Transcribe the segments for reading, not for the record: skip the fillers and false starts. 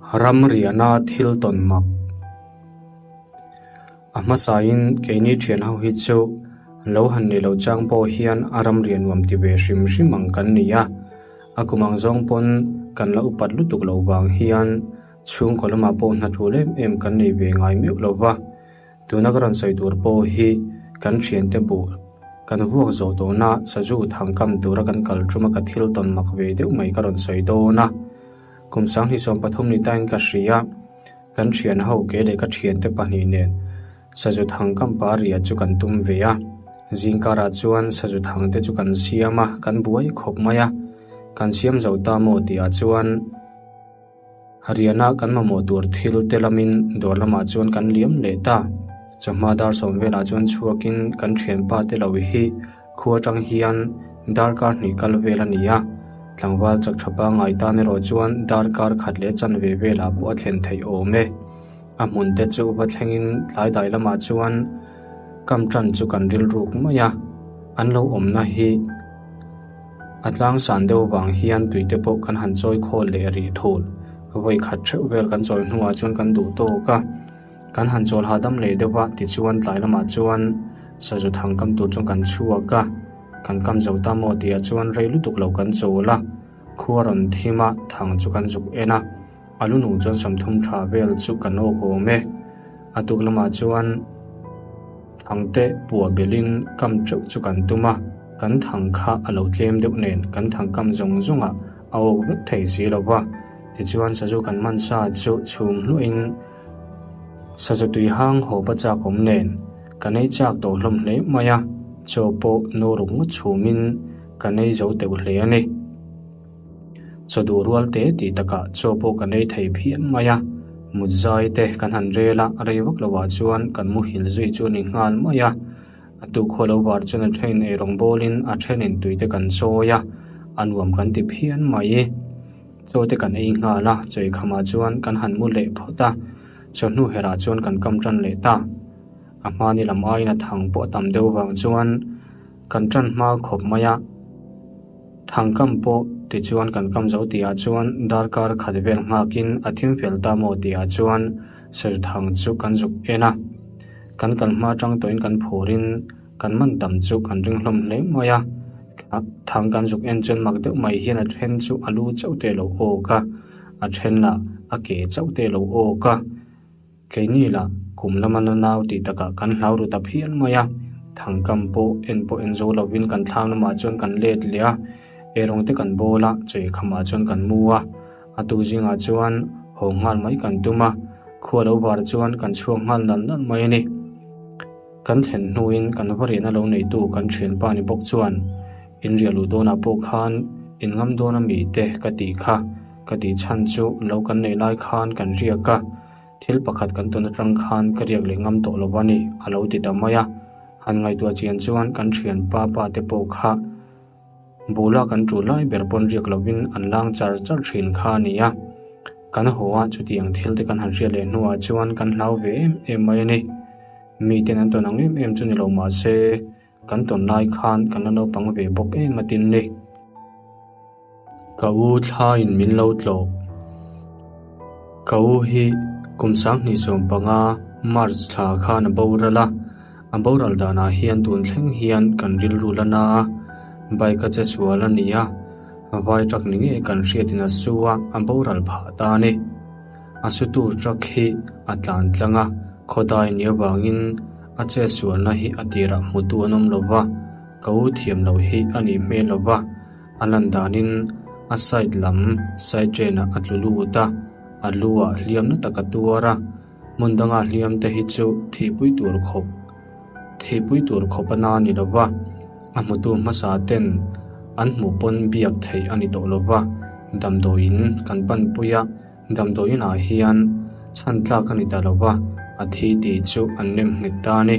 Ramriana thil tawn mak. A hmasain keini thian ho hi chu lo han nei lo chang pawh hian a ramriah nuam ti ve hrim hrim ang kan ni a. A kum ang zawng pawn kan la upat lutuk loh vang hian chhungkaw lamah pawh hna tul em em kan nei ve ngai meuh lo va. Tuna ka rawn sawi tur pawh hi kan thiante buh kan vuak zawh tawhna sazu thangkam tura kan kal tuma ka thil tawn mak ve deuh mai ka rawn sawi dawn a. Kum 2023 ni tain ka hria, kan thian ho ke leh ka thiante pahnih nen sazu thangkam pa ria chu kan tum ve a. Zingkarah chuan sazu thang te chu kan siam a, kan buai khawp mai a. Kan siam zo ta maw tihah chuan Riana kan mamawh tur thil te lamin dawr lamah chuan kan liam leh ta. Chawhma dar sawm velah chuan chhuakin kan thianpa te lo hi Khua atang hian darkar hnih kal vel a ni a, tlangval chak tha pangngai tan erawh chuan darkar khat leh chanve velah pawh a thlen theih awm e. A hmun te chu va thlengin tlai dai lamah chuan kam tan chu kan rilruk mai a, an lo awmna hi a tlang san deuh vang hian tui te pawh kan han chawi khawl leh rih thul. Vawi khat theuh vel kan chawi hnuah chuan kan duh tawk a. Kan han chawl hahdam leh deuh a, tichuan tlai lamah chuan sazu thang kam tur chuan kan chhuak a, kan kam zo ta maw tihah chuan rei lutuk lo kan chawl a, khua rawn thim a, thang chu kan zuk en a, a lu nung chuan 30 tha vel chu kan awk awm e. A tuk lamah chuan thang te puah belhin kam teuh chu kan tum a, kan thang kha a lo tlem deuh nen kan thang kam zawng zawngah a awk vek thei si lo va, tichuan sazu kan man sa chu chhum hluahin, Sazu tui hang haw pa chak awm nen ka nei chak tawh hlawm hle mai a, chaw pawh nu ruk ngawt chhumin ka nei zo teuh hle a ni. Chaw duh rual te tih takah chaw pawh ka nei thei phian mai a, mut zai te kan han rel a, rei vak lovah chuan kan muhil zui chu a ni nghal mai a. A tuk haw lo var chuan a thenin eirawng bawlin a thenin tui te kan chawi a, a nuam kan ti phian mai. Chaw te kan ei nghal a, chawi khamah chuan kan han mu leh phawt a, chawhnu herah chuan kan kam tan leh ta. A hmani lam aiin a thang pawh a tam deuh vang chuan kan tan hma khawp mai a, thang kam pawh tichuan kan kam zo tihah chuan darkar khat vel nghakin a thim fel ta maw tihah chuan sir thang chu kan zuk en a, kan kal hma tang tawhin kan phurin kan man tam chu kan ring hlawm hle mai a. Thang kan zuk en chuan mak deuh mai hian a then chu a lu chauh te lo awk a, a then lah a ke chauh te lo awk a. Keini lah kum lama na nau tih takah kan hlau ru ta phian mai a, thang kam pawh en pawh en zo lovin kan thlang lamah chuan kan let leh a, eirawng te kan bawl a, chawi khamah chuan kan mu a, a tuk zingah chuan haw nghal mai kan tum a, khua lo var chuan kan chhuak nghal nalh nalh mai a ni. Kan thlen hnuin kan va riahna lo neitu kan thianpa ni bawk chuan in riah luh dawnah pawh khan in ngam dawn a mi te ka tih kha ka tih chhan chu lo kan neih lai khan kan riak a, thil pakhat kan tawn atang khan ka riak leh ngam tawh lo a ni a lo ti ta mai a. Han ngaihtuah chian chuan kan thianpa pa te pawh kha Bula kan tul lai ber pawn riak lovin an lang char char thin kha a ni a, kan haw a chutiang thil te kan han hriat leh hnuah chuan kan hlau ve em em mai a ni. Miten an tawn ang em em chu ni lo mah se kan tawn lai khan kan la naupang ve bawk em a tin ni. Ka u thlaiin min lo tlawh. Ka u hi kum 2015 March thla khan a boral a. A boral danah hian tun thleng hian kan rilru la na a, bike a che sual a ni a, vai truck ni ngei kan hriatin a su a, a boral phah ta a ni. A sutu truck hi a tlan tlang a, khawdai ni avangin a che sualna hi a tirah hmutu an awm lo va, ka u thiam lo hi a nih hmel lo va, a lan danin a side lam side train-ah a tlu lut a, a lu ah hliam na tak a tuar a. Hmun danga hliam te hi chu thihpui tur khawp thihpui tur khawp a na ni lo va, a hmutu hmasa ten an hmuh pawn biak theih a ni tawh lo va, damdawiin kan panpui a, damdawiin ah hian chhan tlak a ni ta lo va, a thi tih chu an nem nghet ta a ni.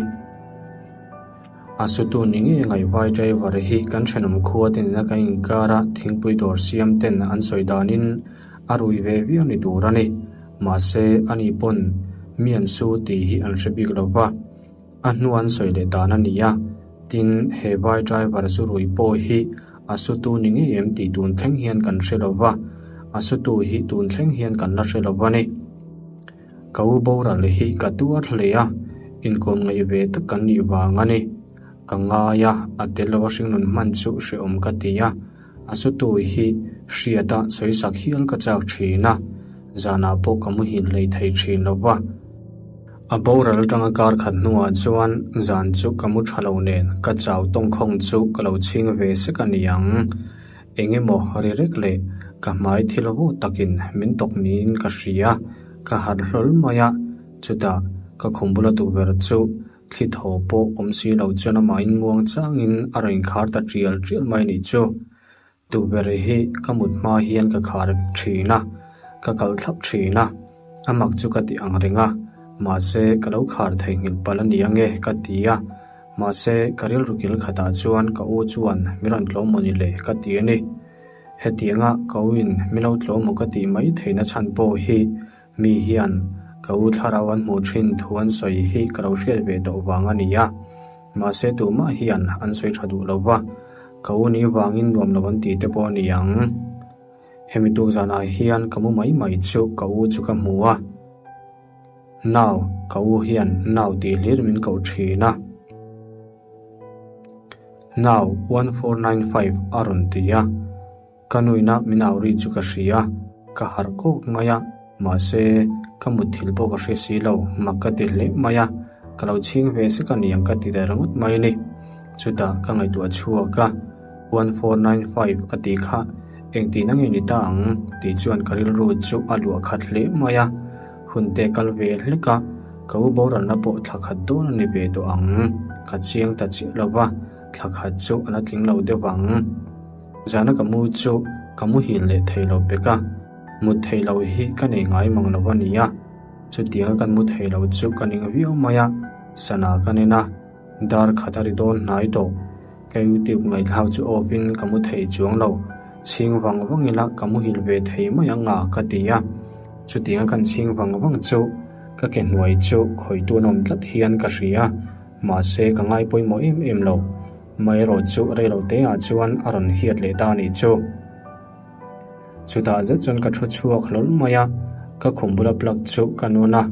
A sutu ni ngei ngaihvai driver hi kan thenawm khua te nena kan inkar a, thingpui dawr siam ten an sawi danin a rui ve viau ni tur a ni. Mahse, ani pawn mi an su tih hi an hre bik lo va, a hnu an sawi leh dan a ni a. Tin, he vai driver zu rui pawh hi a sutu ni ngei em tih tun thleng hian kan hre lo va. A sutu hi tun thleng hian kan la hre lo a ni. Ka u boral hi ka tuar hle a, inkawm ngaih ve tak kan nih vang a ni. Ka ngai a, a tel lo a hringnun hman chu hrehawm ka ti a, a sutu hi hriat a sawisak hial ka chak thin a, zanah pawh ka muhil hlei thei thin lo va. A boral atanga kar khat hnuah chuan zan chu ka mu tha lo nen ka chau tawngkhawng chu ka lo chhing ve sek a ni ang. Eng emaw ri rek leh ka hmai thil vawt takin min tawk niin ka hria, ka harh hlawl mai a, chutah ka khum bula tukverh chu thli thaw pawh awm si lo chuan amahin muang changin a rawn inkhar ta tial tial mai a nih chu. Tukverh hi ka mut hma hian ka khar thin a, ka kal thlap thin a, a mak chu ka ti ang reng a, mahse ka lo khar theihnghilh palh a ni ange ka ti a. Mahse, ka rilru kil khatah chuan ka u chuan mi rawn tlawm maw ni le ka ti a ni. Hetianga ka u in mi lo tlawm maw ka tih mai theihna chhan pawh hi mi hian ka u thlarau an hmuh thin thu an sawi hi ka lo hriat ve tawh vang a ni a. Mahse, tumah hian an sawi tha duh lo va, ka u ni vangin nuam lo an tih te pawh a ni ang. Hemi tuk zanah hian ka mu mai mai chu ka u chu ka hmu a. Nau, ka u hian nau tih hlir min koh thin a. Nau, 1495 a rawn ti a. Ka nuina min au ri chu ka hria, ka harh kawk mai a, mahse ka mutthilh pawh ka hre si lo, mak ka ti hle mai a, ka lo chhing ve sek a niang ka ti ta ringawt mai a ni. Chutah ka ngaihtuah chhuak a, 1495 a tih kha engtihna nge ni ta ang tih chuan ka rilru chu a luah khat hle mai a, hun te kal ve hlek a, ka u boralna pawh thla khat dawn a ni ve tawh ang, ka chiang ta chiah lo va, thla khat chu a la tling lo deuh ang. Zana ka mu chu ka muhil leh thei lo pek a, mut theih loh hi ka nei ngai mang lo a ni a, chutianga kan mu thei lo chu ka ning viau mai a, sana ka nen a. Dar khat a ri dawn hnai tawh. Ka youtube ngaihthlak chu off in ka mu thei chuang lo. Chhing vang vang ila ka muhil ve thei mai ang a ka ti a. Chutianga kan chhing vang vang chu ka ke hnuai chu khawihtu an awm tlat hian ka hria. Mahse ka ngai pawimawh em em lo. Maherawh chu reilo te ah chuan a rawn hiat leh ta a nih chu. Chutah zet chuan ka thu chhuak hlawl mai a, ka khum bula plug chu ka nawn a.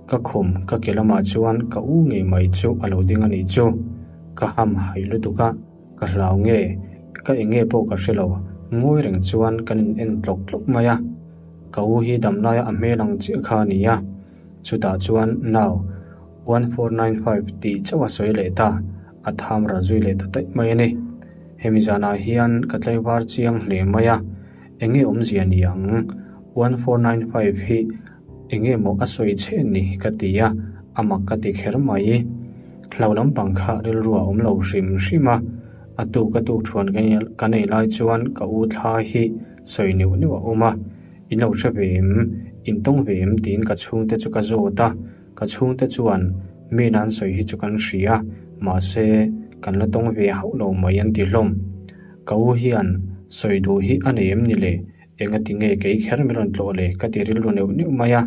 Ka khum ka ke lamah chuan ka u ngei mai chu a lo ding a nih chu. Ka ham haih lutuk a, ka hlau nge, ka eng nge pawh ka hre lo, ngawi reng chuan kan in en tlawk tlawk mai a. Ka u hi damlaia a hmel ang chiah kha a ni a, chutah chuan nau 1495 tih chauh a sawi leh ta, a tham ra zui leh ta daih mai a ni. Hemi zanah hian ka tlaivar chiang hle mai a, eng nge awmzia ni ang 1495 hi Eng nge maw a sawi che ni ka ti a, a mak ka ti kher mai. Hlau lampang kha rilru a awm lo hrim hrim a, a tuk a tuk thuan ka nei lai chuan ka u thla hi sawi neuh neuh a awm a, in lo hre ve em, in tawng ve em tiin ka chhungte chu ka zawt a, ka chhungte chuan mi nan sawi hi chu kan hria, mahse kan la tawng ve hauh lo mai an ti hlawm. Ka u hian sawi duh hi a nei em ni le? Engati nge kei kher min rawn tlawh le ka ti rilru neuh neuh mai a.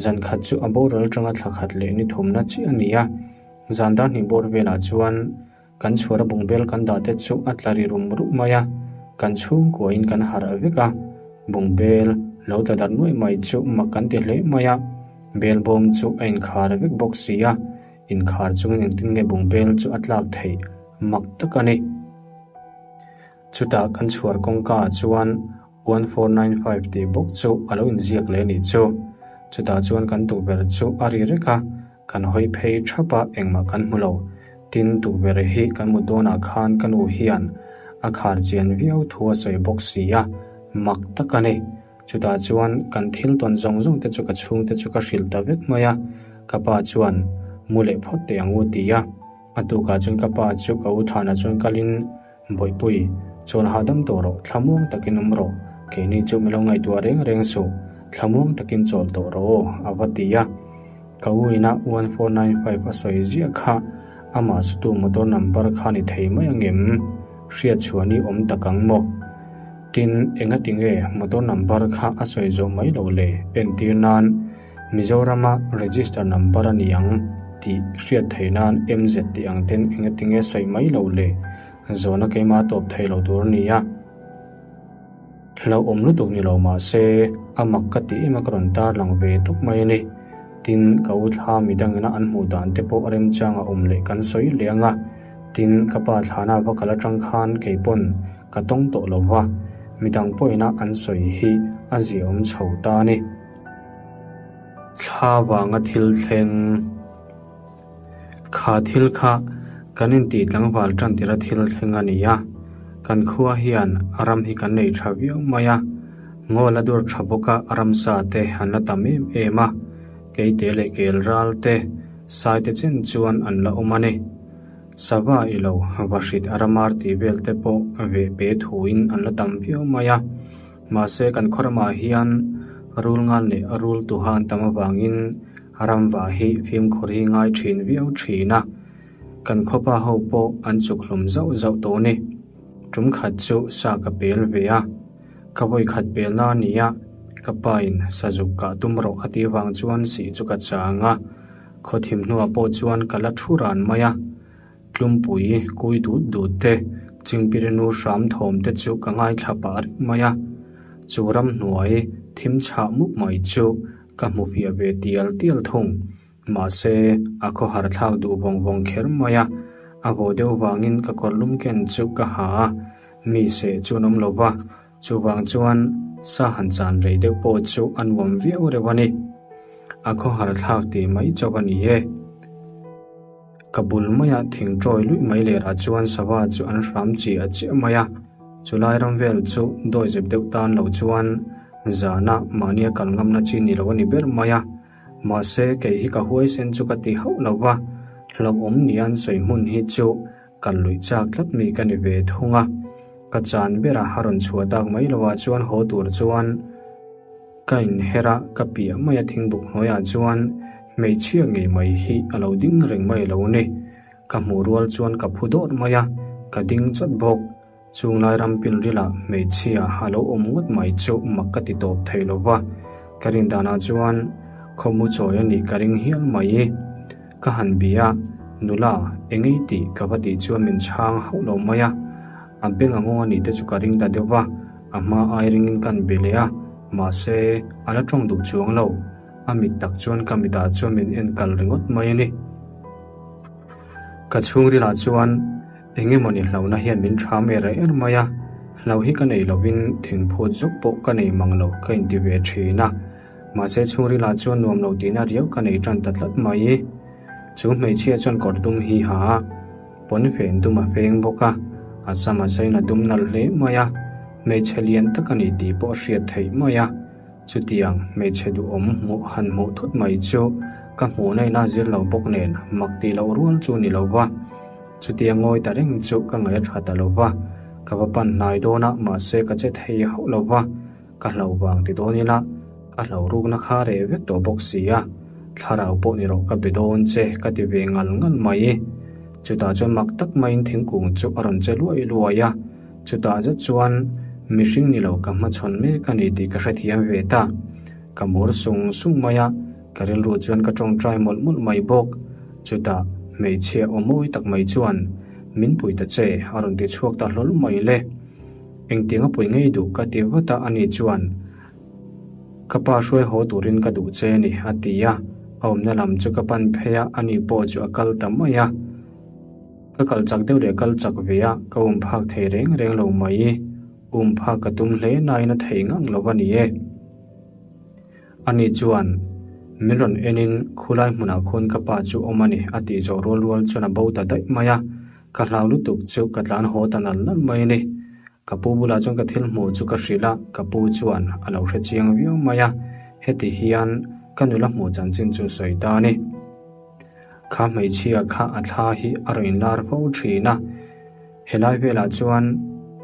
Zan khat chu a boral atanga thla khat leh ni thumna chiah a ni a. Zan dar hnih bawr velah chuan kan chhuara bungbel kan dah te chu a tla ri rum rum mai a. Kan chhungkuain kan harh vek a. Bungbel lo tla darh nuaih mai chu mak kan ti hle mai a. Bel bawm chu a inkhar vek bawk si a. Inkhar chungin engtin nge bungbel chu a tlak theih mak tak a ni. Chutah kan chhuar kawngka ah chuan 1495 tih bawk chu a lo inziak leh a nih chu. Chutah chuan kan tukverh chu a ri rek a, kan hawi phei thap a engmah kan hmu lo. Tin, tukverh hi kan mut dawnah khan ka nu hian a khar chian viau thu a sawi bawk si a, mak tak a ni. Chutah chuan kan thil tawn zawng zawng te chu ka chhungte chu ka hrilh ta vek mai a, ka pa chuan mu leh phawt teh ang u ti a. A tukah chuan ka pa chu ka u thanah chuan kalin Bawihpui, chawn hahdam tawh rawh, thlamuang takin awm rawh, keini chu mi lo ngaihtuah reng reng suh, thlamuang takin chawl tawh rawh aw, a va ti a. Ka u ina 1495 a sawi ziah kha amah sutu motor number kha ni thei mai angem? Hriat chhuah ni awm tak ang maw? Tin, engati nge motor number kha a sawi zawh mai lo le? Entir nan. Mizorama register number a ni ang tih hriat theih nan MZ tih ang ten engatinge sawi mai lo le? Zawhna keimah tawp thei lo tur a ni a. Hlauhawm lutuk ni lo mah se, a mak ka tih em a ka rawn tarlang ve tawp mai a ni. Tin, ka u thla midangina an hmuh dan te pawh remchang a awm leh kan sawi leh ang a. Tin, ka pa thlana va kal atang khan kei pawn ka tawng tawh lo va, midang pawhina an sawi hi a ziaawm chho ta a ni. Thla vanga thil thleng. Kha thil kha kan intih tlangval tan tira thil thleng a ni a, kan khua hian ram hi kan nei tha viau mai a, ngawl a dur tha bawk a, ramsa te an la tam em em a, keite leh kel ral te, sai te chen chuan an la awm a ni. Sava i lo vahrit a ramar tih vel te pawh veh pe thuin an la tam viau mai a, mahse kan khaw ramah hian rul ngan leh rul tuha an tam avangin ramva hi fimkhur hi ngai thin viau thin a, kan khawpa ho pawh an chuk hlum zauh zauh tawh a ni. Tum khat chu sa ka pel ve a, ka vawi khat pelna a ni a, ka pain sazuk kah tum rawh a tih vang chuan sih chu ka chang a. Khaw thim hnuah pawh chuan ka la thu ran mai a, tlumpui kui dut dut te, chingpirinu hram thawm te chu ka ngaithla pah reng mai a. Chu ramhnuai thim chhah mup mai chu ka hmu fiah ve tial tial thung. Mahse, a khawhar thlak duh vawng vawng kher mai a, a vawh deuh vangin ka kawr lum ken chu ka ha a, mi seh chu an awm lo va, Chuvang chuan sa han chan rei deuh pawh chu a nuam viau reuh a ni. A khawhar thlak tih mai chauh a ni e. Ka bul maia thing tawi luih mai lerah chuan sava chu an hram chiah chiah mai a. Chulai ram vel chu dawizep deuh tan lo chuan zana mahnia kal ngamna chi ni lo a ni ber mai a. Mahse kei hi ka huaisen chu ka ti hauh lo va, hlauhawm nia an sawi hmun hi chu Kal luih chak tlat mi ka ni ve thung a, ka chan ber a a rawn chhuah tak mai lo ah chuan haw tur chuan ka inher a, ka piah mai a thingbuk hnuaiah chuan hmeichhia ngei mai hi a lo ding reng mai lo ni. Ka hmuh rual chuan ka phu dawt mai a, ka ding chawt bawk. Chunglai ram pilrilah hmeichhia a lo awm ngawt mai chu mak ka ti tawp thei lo va, ka rin danah chuan khawmu chawi a nih ka ring hial mai. Ka han bia a, nula engei tih ka va tih chuan min chhang hauh lo mai a, a beng a ngawng a nih te chu ka ring ta deuh va, a hma ai ringin ka han be leh a, mahse a la tawng duh chuang lo, a mit tak chuan ka mitah chuan min en kal ringawt mai a ni. Ka chhungrilah chuan. Eng emawni hlauhna hian min ṭham er er mai a, hlauh hi ka nei lovin thinphut zuk pawh ka nei mang lo ka inti ve ṭhin a, mahse chhungrilah chuan nuam lo tihna riau ka nei ṭan ta tlat mai. Chu hmeichhia chuan kawr dum hi ha a, pawnfen dum a feng bawk a, a sam a sain a dum nalh hle mai a, hmeichhe lian tak a ni tih pawh a hriat theih mai a. Chutiang hmeichhe duhawm hmuh han hmuh thut mai chu ka hmuhna ina zir lo bawk nen mak tih loh rual chu ni lo va. Chutia ngawi ta reng chu ka ngaih a tha ta lo va, ka va pan hnai dawn a mahse ka che thei hauh lo va, ka hlo vang ti dawn ila ka hlo rukna kha reh vek tawh bawk si a, thlarau pawh ni rawh ka be dawn che ka ti ve ngal ngal mai. Chutah chuan mak tak maiin thingkung chu a rawn che luai luai a. Chutah zet chuan mihring ni lo ka hmachhawn mek a ni tih ka hrethiam ve ta. Ka mur sung sung mai a, ka rilru chuan ka tawngtai mawlh mawlh mai bawk. Chutah hmeichhia aw mawi tak mai chuan min pui ta che a rawn ti chhuak ta hlawl mai le. Engtiang a pui ngei duh ka ti vat a, ani chuan ka pa hruai haw turin ka duh che a ni a ti a, a awmna lam chu ka pan phei a, ani pawh chu a kal ta mai a. Ka kal chak deuh leh kal chak ve a, ka um phak thei reng reng lo mai. Um phak ka tum hle nain a thei ngang lo a ni e. Ani chuan, Min rawn enin khulai hmunah khuan ka pa chu awm a ni a tih zawh rual rual chuan a bo ta daih mai a, ka hlau lutuk chu ka tlan haw ta nal nal mai a ni. Ka pu bulah chuan ka thil hmuh chu ka hrilh a, ka pu chuan a lo hre chiang viau mai a, heti hian ka nula hmuh chanchin chu sawi ta a ni. Kha hmeichhia kha a thla hi a rawn inlar fo thin a, helai velah chuan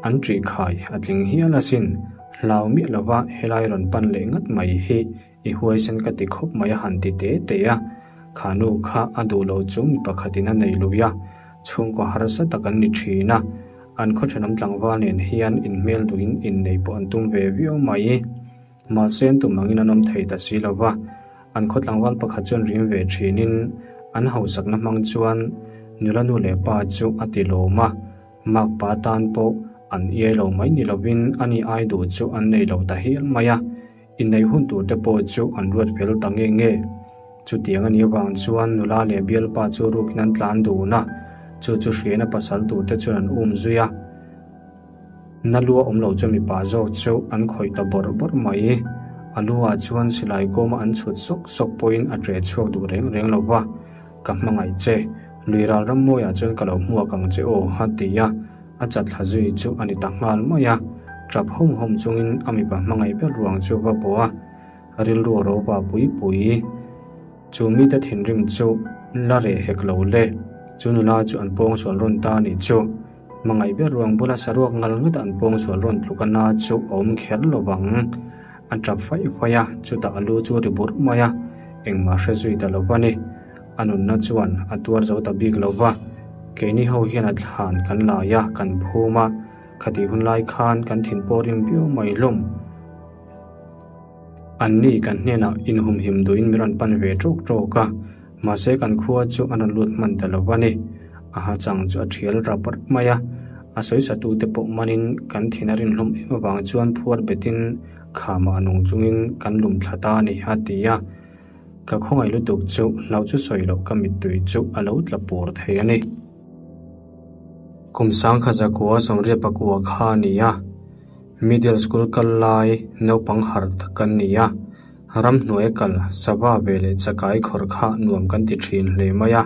an ṭih khai a tling hial asin, hlau miah lova helai rawn pan leh ngat mai hi i huaisen ka ti khawp mai a han ti te te a. Kha nu kha a duh lo chu mi pakhatin a nei lui a, chhungkaw harsa tak an ni thin a, an khaw thenawm tlangval nen hian inhmel duhin inneih pawh an tum ve viau mai. Mahse an tum angin an awm thei ta si lo va, an khaw tlangval pakhat chuan rim ve thinin an hausakna hmang chuan nula nu leh pa chu a ti lawm a, makpa tan pawh An iai lo mai ni lovin ani ai duh chu an nei lo ta hial mai a, inneih hun tur te pawh chu an ruat fel ta nge nge. Chutiang a nih avang chuan nula leh bialpa chu rukin an tlan dun a, chu chu hriaina pasal tur te chuan an um zui a. Na lua awm lo chu mipa zawk chu an khawih ta bawrh bawrh mai. A lu ah chuan silai kawma an chhut sawk sawk pawhin a ṭe chhuak duh reng reng lo va, Ka hmangaih che, lui ral ram mawiah chuan ka lo hmuak ang che aw, a ti a. A chat thla zui chu a ni ta nghal mai a, ṭap hawm hawm chungin a mipa hmangaih ber ruang chu va bawh a, rilru a ropa pui pui. Chu mite thinrim chu la reh hek lo le, chu nula chu an pawngsual rawn ta a nih chu. Hmangaih ber ruang bula saruak ngal ngata an pawngsual rawn tluk a na chu a awm kher lo vang. A tap faih faih a, chutah a lu chu a ri burh mai a, engmah hre zui ta lo va ni. A nunna chuan a tuar zo ta bik lo va, keini ho hian a thlan kan lai a, kan phum a, khatih hun lai khan kan thin pawh rim viau mai hlawm. Anni kan hnenah inhumhim duhin min rawn pan ve tawk tawk a, mahse kan khua chu an rawn lut hman ta lo va ni. A ha chang chu a thial rap rap mai a, a sawisatute pawh manin kan thin a rinhlawm em avang chuan phuar betin khamah a nung chungin kan lum thla ta a ni, a ti a. Ka khawngaih lutuk chu hlauh chu sawi loh ka mittui chu a lo tla pur thei a ni. Kum sangkha zakua sawmriat pakua kha a ni a. Middle school kal lai naupang harh tak kan ni a, ramhnuai kal sava ve leh chakai khawrh kha nuam kan ti thin hle mai a.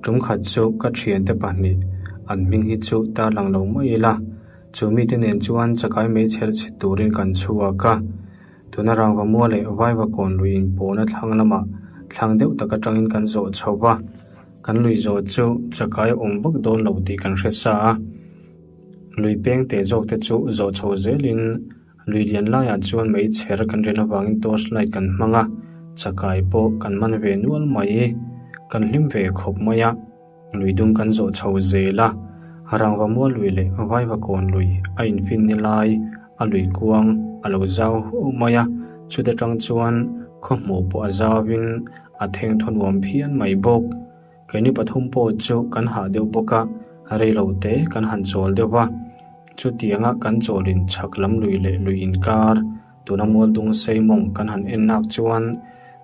Tum khat chu ka thiante pahnih an hming hi chu tarlang lo mai ila, chu mite nen chuan chakai mei chher chhe turin kan chhuak a. Tuna rangva mua leh vaiva kawn lui inpawhna thlang lamah thlang deuh tak atangin kan zawh chho va, kan lui zawh chu chakai a awm vak dawn lo tih kan hre sa a. Lui peng teh zawk te chu zawh chho zelin lui lian laiah chuan mei chher kan ren avangin torch light kan hmang a, chakai pawh kan man ve nual mai. Kan hlim ve khawp mai a, lui dum kan zawh chho zel a, rangva mual lui leh vaiva kawn lui a infin ni lai a lui kuang a lo zau huau mai a, chuta tang chuan khawhmuh pawh a zauin a thengthaw nuam phian mai bawk. Keini pathum pawh chu kan hah deuh bawk a, rei lo te kan han chawl deuh va. Chutianga kan chawlin chhak lam lui leh lui inkar, tuna Mualdung Seimawng kan han en nak chuan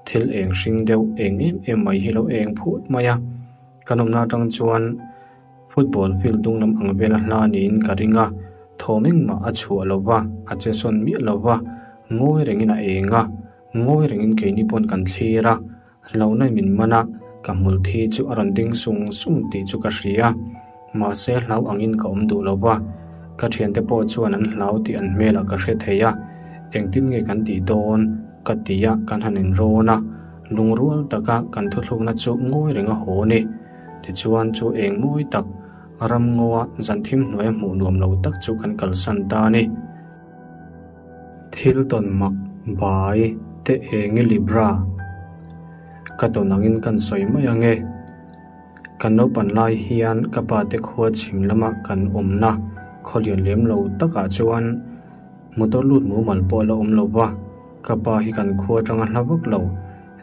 thil eng hring deuh eng em em mai hi lo eng phut mai a. Kan awmna atang chuan football field dung lam ang vela hla niin ka ring a, thawm engmah a chhuah lo va, a che sawn miah lo va, ngawi rengin a eng a, ngawi rengin keini pawn kan thlir a. Hlauhna min man a, ka hmul thi chu a rawn ding sung sung tih chu ka hria. Mahse hlau angin ka awm duh lo va, ka thiante pawh chuan an hlau tih an hmelah ka hre thei a, engtin nge kan tih dawn ka ti a, kan han inrawn a, lungrual taka kan thuthlukna chu ngawi reng a haw ni. Tichuan chu eng mawi tak, ram ngawa zan thim hnuaia hmuh nuam lo tak chu kan kalsan ta a ni. Thil tawn mak bai te eng i Libra? Ka tawn angin kan sawi mai ang e. Kan naupan lai hian ka pa te khua chhim lama kan awmna khaw lian lem lo takah chuan motor lut mumal pawh a la awm lo va, ka pa hi kan khua atanga hla vak lo,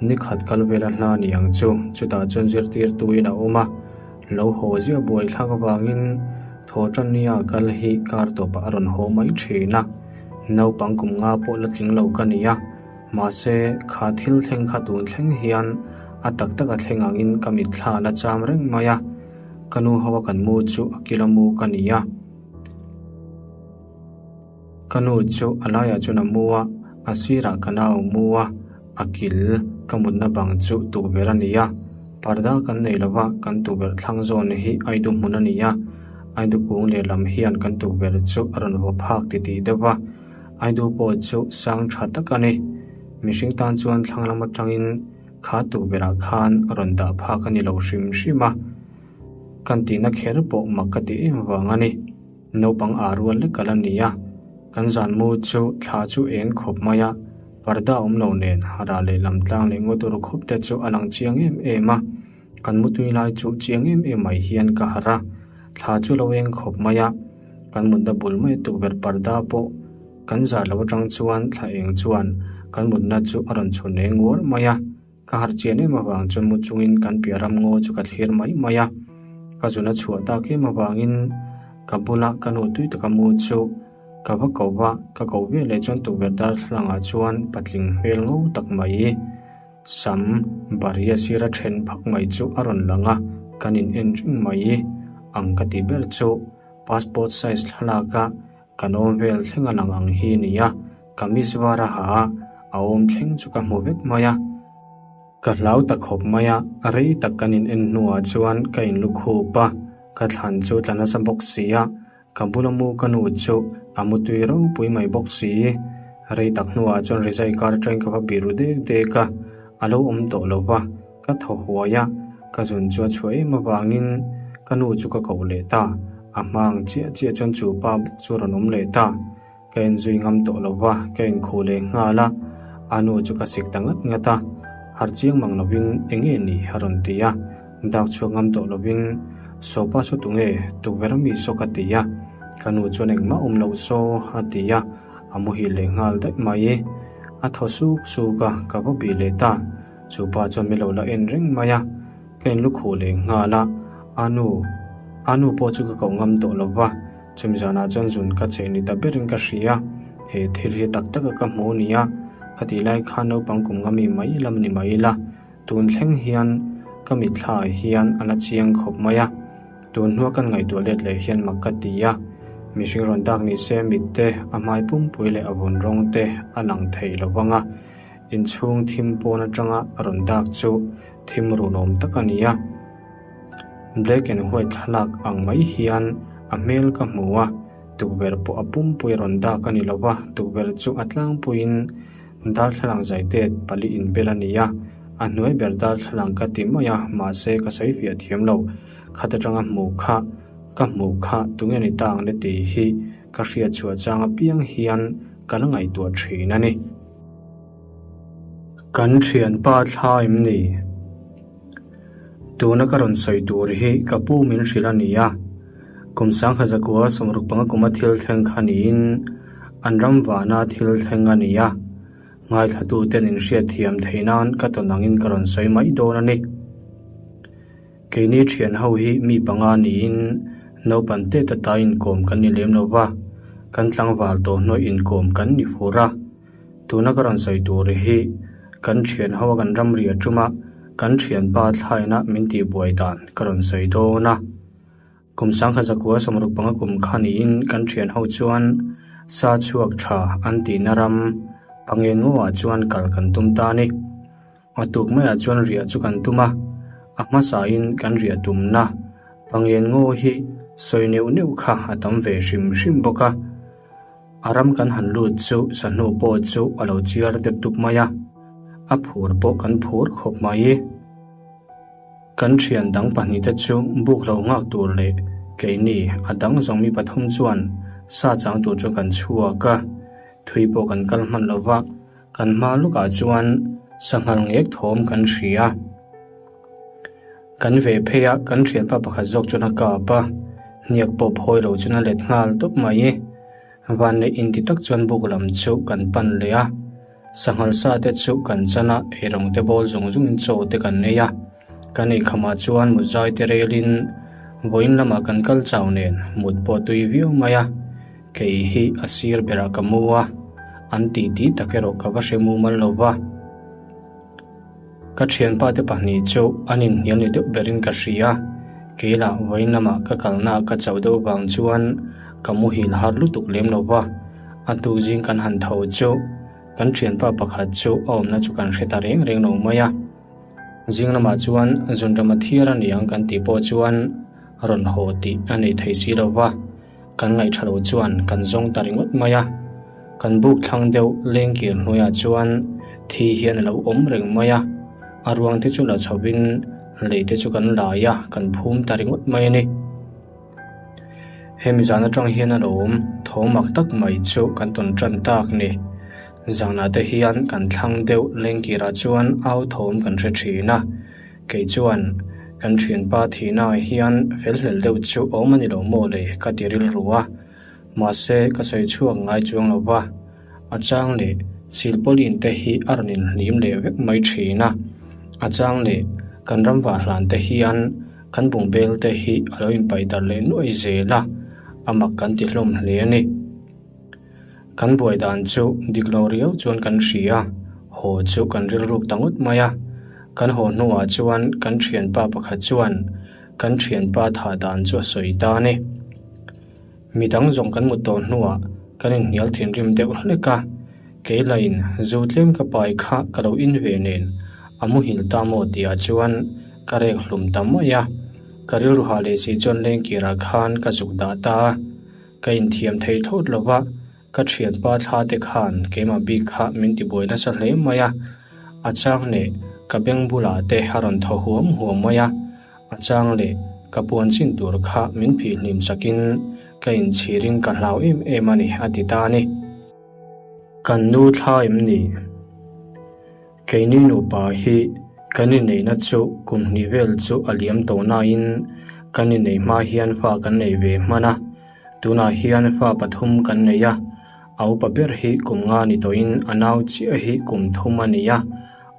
ni khat kal vela hla a ni ang chu, chutah chuan zirtirtuin a awm a. Lo haw ziah buai thlak avangin Thawhtannia kal hi kar tawpah a rawn haw mai thin a, naupang kum nga pawh la tling lo ka ni a, mahse kha thil thleng kha tun thleng hian a tak taka thleng angin ka mitthla la cham reng mai a, ka nu ho a kan mu chu a kila mu ka ni a. Ka nu chu a laiah chuan a mu a, a sirah ka nau mu a, a kil ka mutna bang chu tukverh a ni a, parda kan nei lo va, kan tukverh thlang zawn hi aidu hmun a ni a, aidu kung lehlam hian kan tukverh chu a rawn vaw phak titih deuh va, aidu pawh chu sang tha tak a ni. Mihring tan chuan thlang lam atangin kha tukverhah khan a rawn dah phak a ni lo hrim hrim a, kan tihna kher pawh mak ka ti em vang a ni. Naupang aa rual lek a la ni a, kan zan mu chu thla chu eng khawp mai a, parda awm lo nen rah leh lam tlang leh ngaw tur khup te chu a lang chiang em em a, kan mutui lai chu chiang em em mai hian ka harh a, thla chu lo eng khawp mai a, kan mutna bul mai tukverh parda pawh kan zah loh atang chuan thla eng chuan kan mutna chu a rawn chhun eng nguar mai a. Ka harh chian em avang chuan mu chungin kan piah ram ngaw chu ka thlir mai mai a, ka zun a chhuah tak em avangin Ka bula ka nu tui taka mu chu ka va ko va, ka ko ve leh chuan tukverh darthlalangah chuan patling hmel ngo tak mai sam baria sira then phak mai chu a rawn lang a, kan in en reng mai ang ka ti ber chu passport size thlalak a kan awm vel thleng a lang ang hi ni a, kamis var a ha a, a awm thleng chu ka hmu vek mai a. Ka hlau ta khawp mai a, rei tak kan in en hnuah chuan ka in lu khup a, ka thlan chu tla nasa bawk si a, ka bula mu ka nu chu a mu tui ropui mai bawk si. Rei tak hnuah chuan rizai kar atangin ka va bih ru dek dek a, a lo awm tawh lo va, ka thaw huai a, ka zun chu a chhuah em avangin ka nu chu ka koh leh ta, a hma ang chiah chiah chuan chu pa bawk chu a rawn awm leh ta. Ka inzui ngam tawh lo va, ka inkhuh leh nghal a, a nu chu ka sik ta ngat ngat a, harh chiang mang lovin eng nge ni a rawn ti a, dak chhuak ngam tawh lovin Sawpa saw tunge tukverh ami saw ka ti a, ka nu chuan engmah awm loh saw a ti a, a muhil leh nghal daih mai. A thaw suk suk a, ka va bih leh ta, chu pa chuan min lo la en reng mai a, ka inlukhuh leh nghal a, a nu, a nu pawh chu ka koh ngam tawh lo va. Chumi zanah chuan zun ka cheh ni ta berin ka hria, he thil hi tak taka ka hmu nia, ka tih lai khan naupang kum nga mi mai lam ni mai ila, tun thleng hian ka mitthla ah hian a la chiang khawp mai a, tun hnua kan ngaihtuah let leh hian mak ka ti a, mihring rawn dak ni se mit te a hmai pumpui leh a vun rawng te a lang thei lo vang a, inchhung thim pawn atanga rawn dak chu thim runawm tak a ni a. Black and white thlalak ang mai hian a hmel ka hmu a, tukverh pawh a pumpui rawn dak a ni lo va, tukverh chu a tlangpuiin darthlalang zaitet pali inbel a ni a, a hnuai ber darthlalang ka ti mai a, mahse ka sawi fiah thiam lo, khat atanga hmuh kha ka hmuh kha tunge ni ta ang le tih hi ka hriat chhuah chang apiang hian ka la ngaihtuah thin a ni. Kan thianpa thla em ni? Tuna ka rawn sawi tur hi ka pu min hrilh a ni a, kum sangkhat zakua sawmruk panga kuma thil thleng kha niin an ram vana thil thleng a ni a, ngaithlatuten in hriat thiam theih nan ka tawn angin ka rawn sawi mai dawn a ni. Keini thian ho hi mi panga niin naupan te tata inkawm kan ni lem lo va, kan tlangval tawh hnuai inkawm kan ni fur a. Tuna ka rawn sawi tur hi kan thian ho a kan ramri a tum a, kan thianpa thlaina min tihbuai dan ka rawn sawi dawn a. Kum sangkhat zakua sawmruk panga kum kha niin kan thian ho chuan sa chhuak tha an tihna ram Pangengaw-ah chuan kal kan tum ta a ni. A tuk maiah chuan riah chu kan tum a, a hmasain kan riah tumna Pangengaw hi sawi neuh neuh kha a tam ve hrim hrim bawk a. A ram kan han lut chu sahnu pawh chu a lo chiar dep dup mai a, a phur pawh kan phur khawp mai. Kan thian dang pahnihte chu buk lo nghak tur leh keini a dang zawng mi pathum chuan sa chang tur chu kan chhuak a, thui pawh kan kal hman lo va, kan hma lukah chuan sanghal ngek thawm kan hria. Kan ve phei a, kan thianpa pakhat zawk chuan a kap a, hniak pawh phawi lo chuan a let nghal tawp mai. Vanneih inti tak chuan buk lam chu kan pan leh a, sanghal sa te chu kan chan a, eirawng te bawl zung zungin chaw te kan nei a. Kan eikhamah chuan mut zai te relin vawiin lamah kan kal chau nen mut pawh tui viau mai a, kei hi a sir berah ka mu a, an titi tak erawh ka va hre mumal lo va. Ka thianpa te pahnih chu an inhnial ni deuh berin ka hria, kei lah vawiin lamah ka kalna ka chauh deuh vang chuan ka muhil har lutuk lem lo va, a tuk zing kan han tho chu kan thianpa pakhat chu a awmna chu kan hre ta reng reng lo mai a. Zing lamah chuan zunrama thiar a ni ang kan tih pawh chuan rawn haw tih a nei thei si lo va. Kan ngaihṭha lo chuan kan zawng ta ringawt mai a, kan buk thlang deuh lengkir hnuaiah chuan thi hian a lo awm reng mai a, a ruang te chu la chhovin lei te chu kan lai a, kan phum ta ringawt mai a ni. Hemi zan aṭang hian a lo awm tho mak tak mai chu kan tawn ṭan tak ni. Zanah te hian kan thlang deuh lengkirah chuan au thawm kan hre ṭhin a. Kei chuan, Kan thianpa thihnaah hian felhlel deuh chu awm a ni lo maw le ka ti rilru a, mahse ka sawi chhuak ngai chuang lo va, a chang leh silpawlin te hi a rawn inhlim leh vek mai thin a, a chang leh kan ram vah hlan te hian kan bungbel te hi a lo inpaih darh leh nuaih zel a. A mak kan ti hlawm hle a ni. Kan buai dan chu dik lo riau chuan kan hria a, haw chu kan rilruk ta ngawt mai a. Kan haw hnuah chuan kan thianpa pakhat chuan kan thianpa thah dan chu a sawi ta a ni. Mi dang zawng kan mut tawh hnuah kan inhnial thinrim deuh hlek a, kei lain zu tlem ka pai kha ka lo in ve nen a muhil ta maw tihah chuan ka rek hlum ta mai a, ka rilru hah leh si chuan lengkirah khan ka zuk dah ta a, ka inthiam thei thlawt lo va, ka thianpa thla te khan keimah bik kha min tibuai nasa hle mai a, a chang leh ka beng bulah te a rawn thaw huam huam mai a. A chang leh ka puan chin tur kha min phih hlim sakin ka inchhirin ka hlau em em a ni, a ti ta a ni. Kan nu thla em ni? Keini nupa hi kan inneihna chu kum hnih vel chu a liam tawh nain kan inneih hma hian fa kan nei ve hman a, tunah hian fa pathum kan nei a, a upa ber hi kum nga ni tawhin a nau chiah hi kum thum a ni a.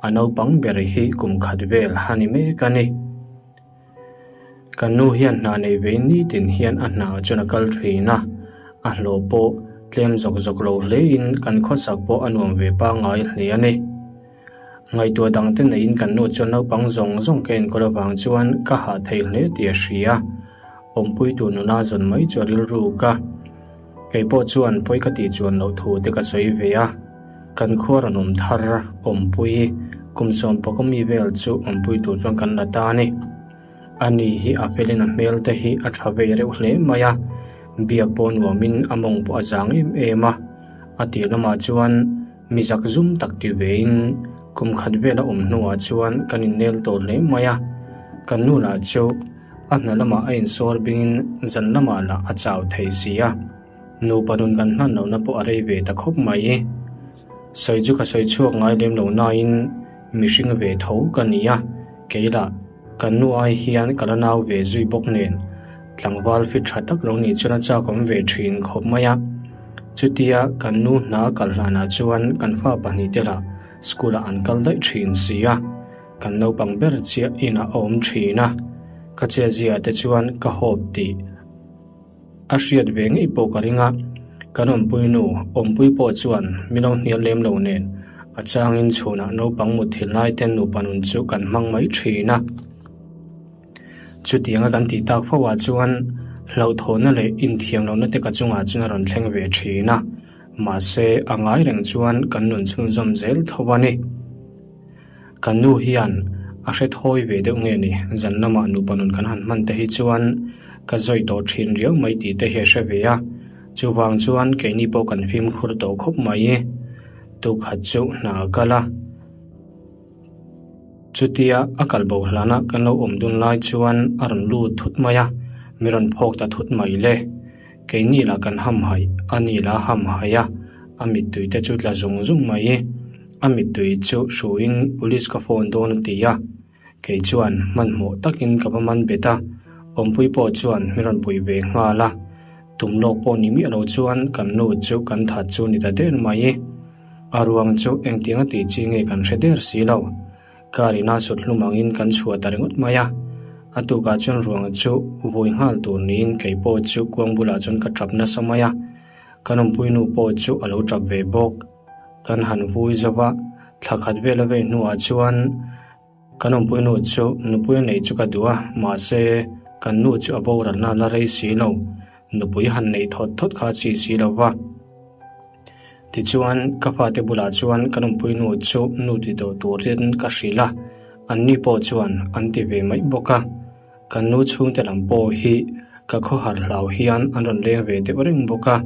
A naupang ber hi kum khat vel a ni mek a ni. Kan nu hian hna nei vei nitin hian a hna chuan a kal thin a, a hlawh pawh tlem zawk zawk lo hlein kan khawsak pawh a nuam ve pangngai hle a ni. Ngaihtuah dangte neiin kan nu chuan naupang zawng zawng ka enkawl avang chuan ka hah thei hle tih a hria. Awmpuitu nuna zawn mai chu a rilruk a. Kei pawh chuan pawi ka tih chuan loh thu te ka sawi ve a. Kan khua rawn awm thar awmpui kum sawmpakaw mi vel chu awmpui tur chuan kan la ta a ni. Ani hi a felin a hmel te hi a tha vei reuh hle mai a, biak pawh nuamin a mawng pawh a zang em em a. A tir lamah chuan mi zak zum tak ti vein kum khat vel a awm hnuah chuan kan innel tawh hle mai a. Kan nu lah chu a hna lamah a insawr bingin zan lamah lah a chau thei si a. Nupa nun kan hman lohna pawh a rei ve ta khawp mai. Sawi chu ka sawi chhuak ngai lem lo nain mihring ve tho ka ni a, kei lah kan nu ai hian ka la nau ve zui bawk nen tlangval fit tha tak lo nih chuan a chak awm ve thin khawp mai a. Chutia kan nu hna kal hlanah chuan kan fa pahnihte lah school ah an kal daih thin si a, kan naupang ber chiah inah a awm thin a, ka chetzia te chuan ka hawp tih A hriat ve ngei pawh ka ring a, kan awmpui nu awmpui pawh chuan mi lo hnial lem lo nen a changin chhunah naupang mutthilh lai te nupa nun chu kan hmang mai thin a. Chutianga kan tih tak fo ah chuan hlauhthawhna leh inthiam lohna te ka chungah chuan a rawn thleng ve thin a, mahse a ngai reng chuan kan nun chhunzawm zel tho a ni. Kan nu hian a hre thawi ve deuh nge ni, zan lamah nupa nun kan han hman te hi chuan ka zawi tawh thin riau mai tih te hi a hre ve a, chuvang chuan keini pawh kan fimkhur tawh khawp mai. Tukhat chu hna a kal a, chutia a kal bo hlana kan lo awm dun lai chuan a rawn lut thut mai a, mi rawn phawk ta thut mai le. Keini lah kan hamhaih, a ni lah a hamhaih a, a mittui te chu tla zung zung mai. A mittui chu hruin police ka phone dawn a ti a, kei chuan hmanhmawh takin ka va man bet a, awmpui pawh chuan mi rawn pui ve nghal a, tum lawk pawh ni miah lo chuan kan nu chu kan that chu ni ta der mai. A ruang chu engtiang a tih chi nge kan hre der si lo. Car ina sut hlum angin kan chhuah ta ringawt mai a, a tukah chuan ruang chu vui nghal tur niin kei pawh chu kuang bulah chuan ka tap nasa mai a, kan awmpui nu pawh chu a lo tap ve bawk. Kan han vui zo va, thla khat vel a vei hnuah chuan kan awmpui nu chu nupui a neih chu ka duh a, mahse kan nu chu a boralna la rei si lo, nupui han neih thawt thawt kha a chi si lo va. Tichuan ka fate bulah chuan kan awmpui nu chu nu ti dawh turin ka hrilh a, anni pawh chuan an ti ve mai bawk a. Kan nu chhungte lam pawh hi ka khawhar hlau hian an rawn leng ve deuh reng bawk a.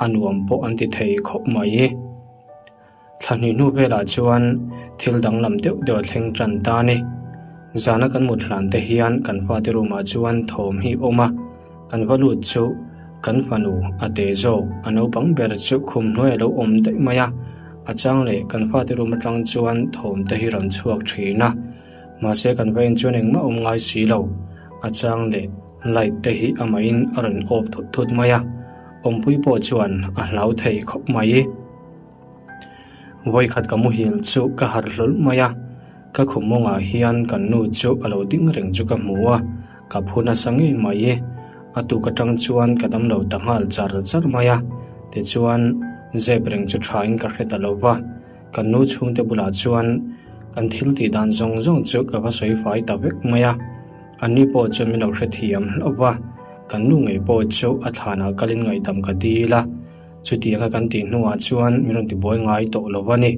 A nuam pawh an ti thei khawp mai. Thla hnih hnu velah chuan thil danglam deuh deuh a thleng tan ta a ni. Zana kan mut hlan te hian kan fate room ah chuan thawm hi awm a, kan va lut chu kan fanu a te zawk a naupang ber chu khum hnuai a lo awm daih mai a, a chang leh kan fate room atang chuan thawm te hi rawn chhuak thin a, mahse kan va en chuan engmah awm ngai si lo, a chang leh light te hi amahin a rawn off thut thut mai a. Awmpui pawh chuan a hlau thei khawp mai. Vawikhat ka muhil chu ka harh hlawl mai a, ka khum mawngah hian kan nu chu a lo ding reng chu ka hmu a, ka phu nasa ngei mai. A tuk atang chuan ka damlo ta nghal char char mai a, tichuan zep reng chu tha in ka hre ta lo va, kan nu chhungte bulah chuan kan thil tih dan zawng zawng chu ka va sawi fai ta vek mai a, anni pawh chuan min lo hrethiam hlauh va, kan nu ngei pawh chu a thlanah kalin ngaihdam ka dil a, chutianga kan tih hnuah chuan min rawn tibuai ngai tawh lo a ni.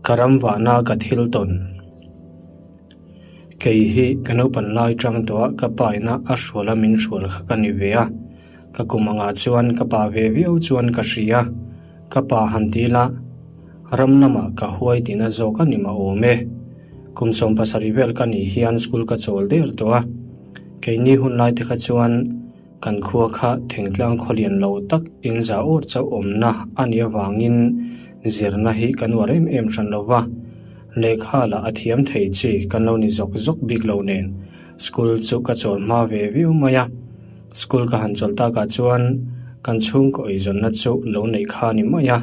Ka ram vahna ka thil tawn. Kei hi ka naupan lai tang tawh a ka pa ina a hrual a min hrual kha ka ni ve a, ka kum angah chuan ka pa ve viau chuan ka hria, ka pa han ti ila ram lamah ka huai tihna zawk a ni mah awm e. Kum 70 vel ka nih hian school ka chawl der tawh a, keini hun lai te kha chuan Kan khua kha thingtlang khawlian lo tak in za awr chauh awmna a nih avangin zirna hi kan uar em em hran lo va, lehkha lah a thiam thei chi kan lo ni zawk zawk bik lo nen school chu ka chawl hma ve viau mai a. School ka han chawlh takah chuan kan chhungkaw eizawnna chu lo neih kha a ni mai a,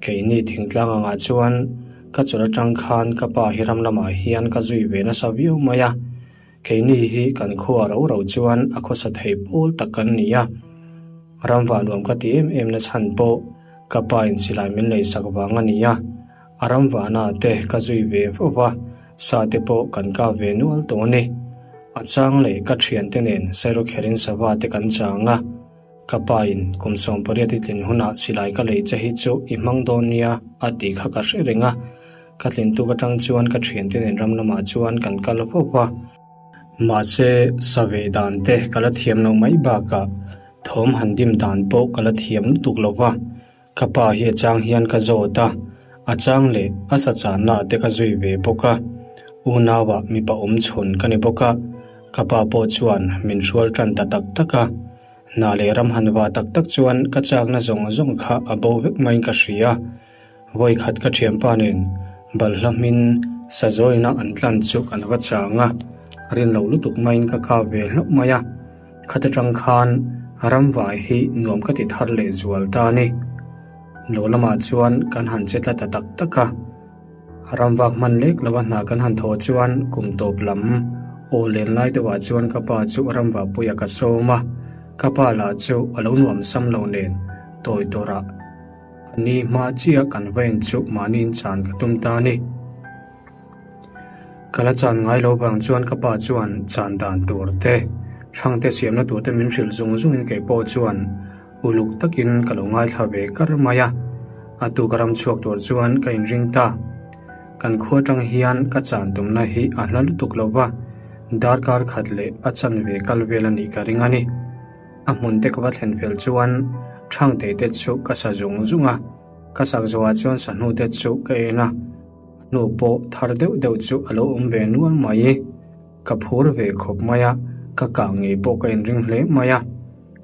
keini thingtlang angah chuan ka chawlh atang khan ka pa hi ram lamah hian ka zui ve nasa viau mai a. Keini hi kan khua ro ro chuan a khawsa thei pawl tak kan ni a, ramva nuam ka ti em em na chhan pawh ka pa in silai min lei sak vang a ni a, a ramvahna te ka zui ve fo va, sa te pawh kan kap ve nual tawh a ni. A chang leh ka thiante nen sairawkherin sava te kan chang a. Ka pa in kum 18 i tlin hunah silai ka lei che hi chu i hmang dawn nia a tih kha ka hre reng a, ka tlin tuk atang chuan ka thiante nen ram lamah chuan kan kal fo a. Mahse, sa veh dan te ka la thiam lo mai bakah thawm han dim dan pawh ka la thiam lutuk lo va. Ka pa hi a chang hian ka zawt a, a chang leh a sa channa te ka zui ve bawk a, unauah mipa awm chhun ka ni bawk a, ka pa pawh chuan min hrual tan ta tak tak a, hna leh ram han va tak tak chuan ka chakna zawng zawng kha a bo vek maiin ka hria. Vawikhat ka thianpa nen balhla hmin sazawina an tlan chu kan va chang a, rin loh lutuk maiin ka kap ve hlauh mai a. Khat atang khan ramvai hi nuam ka ti thar leh zual ta a ni. Lo lamah chuan kan han che tla ta tak tak a. Ramvak hman lek lova hna kan han thaw chuan kum tawp lam aw len lai deuhah chuan ka pa chu ramvah puiah ka sawm a. Ka pa lah chu a lo nuam sam lo nen tawi tawrah a ni hma chiah kan va en chu mahniin chan ka tum ta a ni. Ka la chan ngai lo vang chuan ka pa chuan chan dan tur te, hrangte siamna tur te min hrilh zung zungin kei pawh chuan uluk takin ka lo ngaithla ve kar mai a. A tuk a ram chhuak tur chuan ka inring ta. Kan khua tang hian ka chan tumna hi a hla lutuk lo va, darkar khat leh a chanve kal vel a nih ka ring a ni. A hmun te ka va thlen fel chuan Thangtei te chu ka sa zung zung a, ka sak zawhah chuan sahnu te chu ka en a. Hnu pawh thar deuh deuh chu a lo awm ve nual mai. Ka phur ve khawp mai a, ka kah ngei pawh ka inring hle mai a.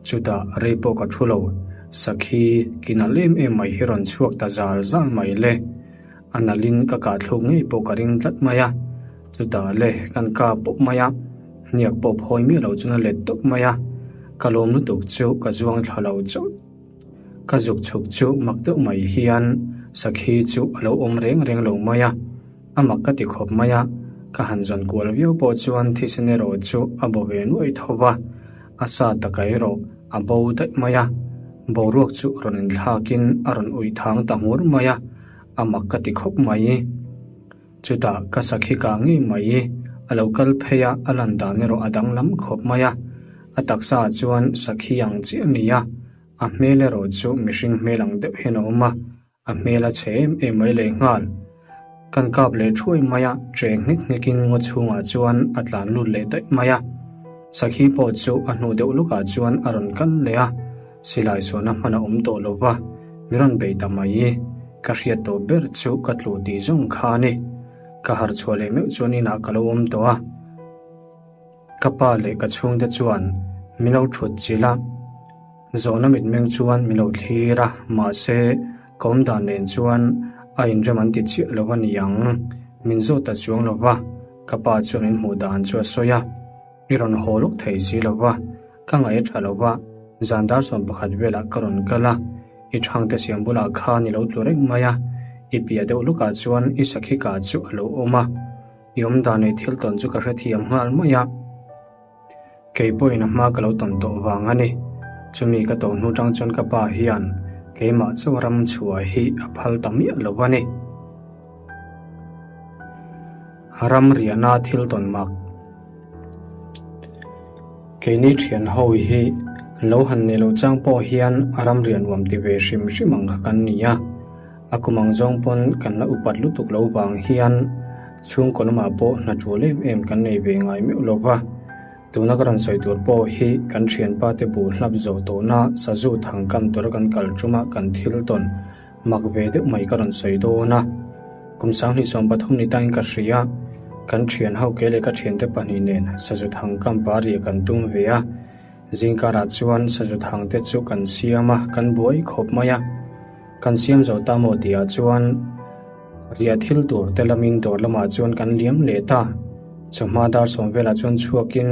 Chutah rei pawh ka thu lo, sakhi ki nalh em em mai hi rawn chhuak ta zal zal mai le. A nalhin ka kah thluk ngei pawh ka ring tlat mai a. Chutah le kan kah pawp mai a, hniak pawh phawi miah lo chuan a let tawp mai a. Ka lawm lutuk chu ka zuang thla lo chauh. Ka zuk chhuk chu mak deuh mai hian sakhi chu a lo awm reng reng lo mai a, a mak ka ti khawp mai a, ka han zawn kual viau pawh chuan thisen erawh chu a bo ve nuaih tho va, a sa taka erawh a bo daih mai a, boruak chu rawn inthlakin a rawn uih thang ta ngur mai a, a mak ka ti khawp mai. Chutah ka sakhi kah ngei mai, a lo kal phei a, a lan dan erawh a danglam khawp mai a. A taksa ah chuan sakhi ang chiah a ni a, a hmel erawh chu mihring hmel ang deuh hian a awm a, a hmel a chhe em em mai lehnghal. Kan kap leh thuai mai a, che nghek nghekin ngaw chhungah chuan a tlan lut leh daih mai a. Sakhi pawh chu a hnu deuh lukah chuan a rawn kal leh a, silai suahna hman a awm tawh lo va, mi rawn bei ta mai. Ka hriat tawh ber chu ka tlu tih zawng kha a ni. Ka harh chhuah leh meuh chuan inah ka lo awm tawh a. Ka pa leh ka chhungte chuan min lo thut chilh a, zawhna mitmeng chuan min lo thlir a, mahse ka awm dan nen chuan a inrem an ti chiah lo a ni ang. Min zawt ta chuang lo va, ka pa chuan min hmuh dan chu a sawi a. I rawn haw lawk thei si lo va, ka ngaih a tha lo va, zan dar 11 velah ka rawn kal a, i thangte siam bulah khan i lo tlu reng mai a, i piah deuh lukah chuan i sakhi kah chu a lo awm a, i awm dan leh thil tawn chu ka hrethiam nghal mai a. Kei pawhin a hma ka lo tawn tawh vang a ni. Chumi ka tawh hnu tang chuan ka pa hian keimah chaw ram chhuah hi a phal ta miah lo a ni. Ram riahna thil tawn mak. Keini thian ho hi lo han nei loh chang pawh hian ram riah nuam ti ve hrim hrim ang kha kan ni a. A kum ang zawng pawn kan la upat lutuk lo vang hian chhungkaw lamah pawh hna tul em em kan nei ve ngai meuh lo va. Tuna ka rawn sawi tur pawh hi kan thianpa te bu hlap zawh tawhna sazu thang kam tura kan kal tuma kan thil tawn mak ve deuh mai ka rawn sawi dawn a. Kum sanghnih 13 ni tain ka hria, kan thian ho ke leh ka thiante pahnih nen sazu thang kam pariah kan tum ve a. Zingkarah chuan sazu thang te chu kan siam a, kan buai khawp mai a. Kan siam zo ta maw tihah chuan riah thil tur te lamin dawr lamah chuan kan liam leh ta. Chawhma dar sawm velah chuan chhuakin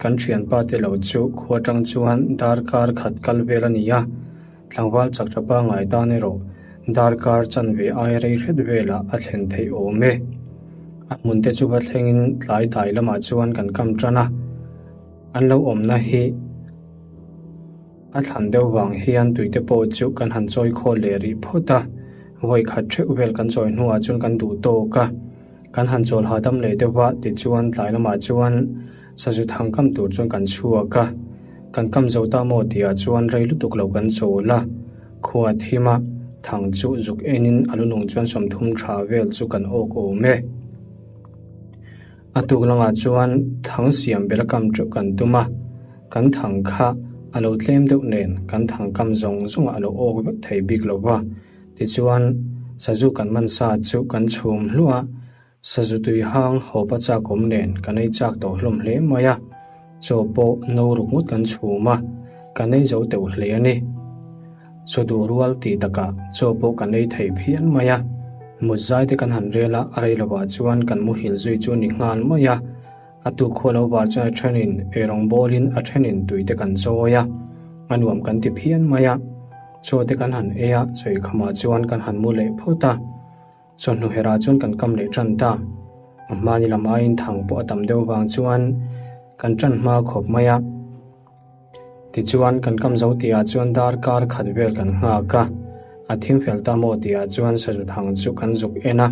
kan thianpa te lo chu khua tang chuan darkar khat kal vel a ni a, tlangval chak tha pangngai tan erawh darkar chanve ai rei hret velah a thlen theih awm e. A hmun te chu va thlengin tlai dai lamah chuan kan kam tan a, an lo awmna hi. A thlan deuh vang hian tuite pawh chu kan han chawi khawl leh rih phawt a, vawi khat theuh vel kan chawi hnuah chuan kan duh tawk a. Kan han chawl hahdam leh deuh va, tichuan tlai lamah chuan sazu thang kam tur chuan kan chhuak a. Kan kam zo ta maw tihah chuan rei lutuk lo kan chawl a, khua thim a, thang chu zuk enin a lunung chuan 30 tha vel chu kan awk awm e. A tuk langah chuan thang siam bela kam teuh kan tum a. Kan thang kha a lo tlem deuh nen kan thang kam zawng zawngah a lo awk vek thei bik lo va. Tichuan, sazu kan man sa chu kan chhum hluah a, sazu tui hang hawpa chak awm nen kan ei chak tawh hlawm hle mai a. Chaw pawh no ruk ngawt kan chhum a, kan ei zo teuh hle a ni. Chaw duh rual tih takah chaw pawh kan ei thei phian mai a. Mut zai te kan han rel a, a rei lovah chuan kan muhil zui chu a ni nghal mai a. A tuk khual lo var chuan a thenin eirawng bawlin a thenin tui te kan chawi a, a nuam kan ti phian mai a. Chaw te kan han ei a, chawi khamah chuan kan han mu leh phawt a. Chawhnu herah chuan kan kam leh tan ta. A hmani lam aiin thang pawh a tam deuh vang chuan kan tan hma khawp mai a. Tichuan, kan kam zo tihah chuan darkar khat vel kan nghak a, a thing fel ta maw tihah chuan sazu thang chu kan zuk en a,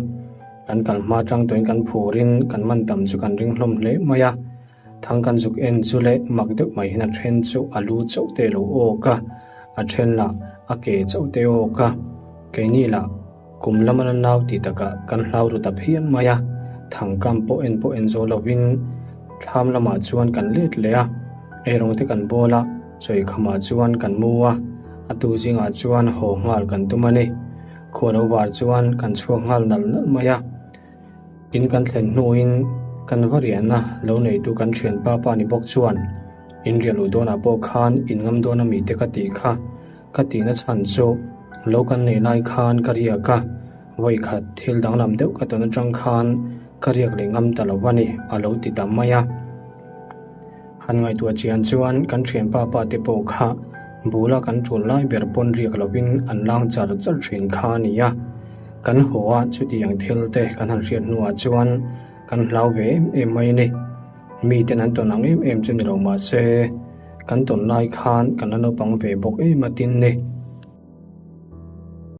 kan kal hma tang tawhin kan phurin kan man tam chu kan ring hlawm hle mai a, thang kan zuk en chu leh mak deuh mai hian a then chu a lu chauh te lo awk a, a then lah a ke chauh te awk a, keini lah. Kum lama la nau tih takah kan hlau ru ta phian mai a, thangkam pawh en pawh en zo lovin thlam lamah chuan kan let leh a, eirawng te kan bawl a, chawi khamah chuan kan mu a, a tu zingah chuan haw nghal kan tum a ni. Khua lo var chuan kan chhuak nghal nalh nalh mai a. In kan thlen hnuin kan va riahna lo neitu kan thianpa pa ni bawk chuan in riah luh dawnah pawh khan in ngam dawn a mi te ka tih kha. Ka tihna chhan chu lo kan nei lai khan ka riak a, vawi khat thil danglam deuh ka tawn atang khan ka riak leh ngam ta lo a ni, a lo ti ta mai a. Han ngaihtuah chian chuan kan thianpa pa te pawh kha bula kan tul lai ber pawn riak lovin an lang char char thin kha a ni a. Kan haw a chutiang thil te kan han hriat hnuah chuan kan hlau ve em em mai a ni. Miten an tawn ang em em chu ni lo mahse, kan tawn lai khan kan la naupang ve bawk em a tin ni.